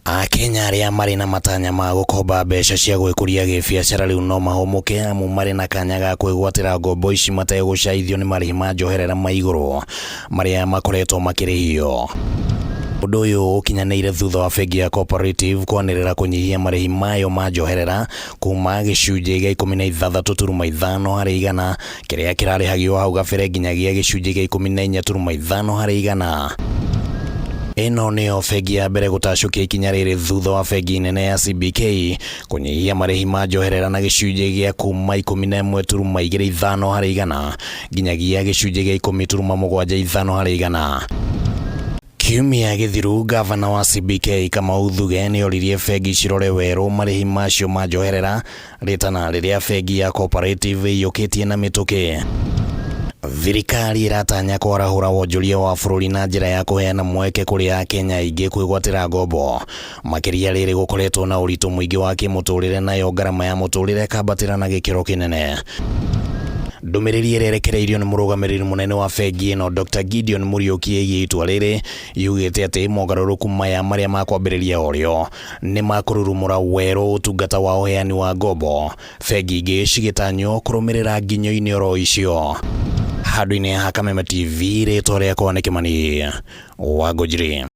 Akenya arĩa marĩ na matanya ma gũkomba mbeca cia gwĩkũria gĩbiacara rĩu no mahũmũke amu marĩ na kanya ga kwĩgwatĩra ngombo ici mategũcaithio nĩ marĩhi ma njoherera ma igũrũ marĩa makoretwo makĩrĩhio. Ũndũ ũyũ ũkinyanĩire thutha wa bengi ya Cooperative kwanĩrĩra kũnyihia marĩhi mayo ma njoherera kuma gĩcunjĩ gĩa 16.5 harĩ igana kĩrĩa kĩrarĩhagio hau gabere nginyagia gĩcunjĩ gĩa 14.5 harĩ igana. Ĩno nĩyo bengi ya mbere gũtacũkia ikinya rĩrĩ thutha wa bengi nene ya CBK kũnyihia marĩhi ma njoherera na gĩcunjĩ gĩa kuma 11.25 harĩ igana nginyagia gĩcunjĩ gĩa 10.75 harĩ igana. Kiumia gĩthiru gavana wa CBK Kamau Thuge nĩoririe bengi cirore werũ marĩhi macio ma njoherera rĩtana rĩrĩa bengi ya Cooperative ĩiyũkĩtie na mĩtũkĩ. Thirikari ĩratanya kwarahũra wonjoria wa bũrũri na njĩra ya kũheana mweke kũrĩ Akenya aingĩ kwĩgwatĩra ngombo makĩria rĩrĩ gũkoretwo na ũritũ mũingĩ wa kĩmũtũrĩre nayo ngarama ya mũtũrĩre ĩkambatĩra na gĩkĩro kĩnene. Ndũmĩrĩri ĩrĩa ĩrekereirio nĩ mũrũgamĩrĩri mũnene wa bengi ĩno Dr. Gideon Muriũki ĩgiĩ itua rĩrĩ yugĩte atĩ mogarũrũku maya marĩa makwambĩrĩria orĩo nĩ makũrurumũra werũ ũtungata wa ũheani wa ngombo bengi ingĩ cigĩtanywo kũrũmĩrĩra nginyo-inĩ oro icio. Handũ-inĩ ha Kameme TV rĩtwa rĩakwa nĩ Kĩmani wa Ngũnjiri.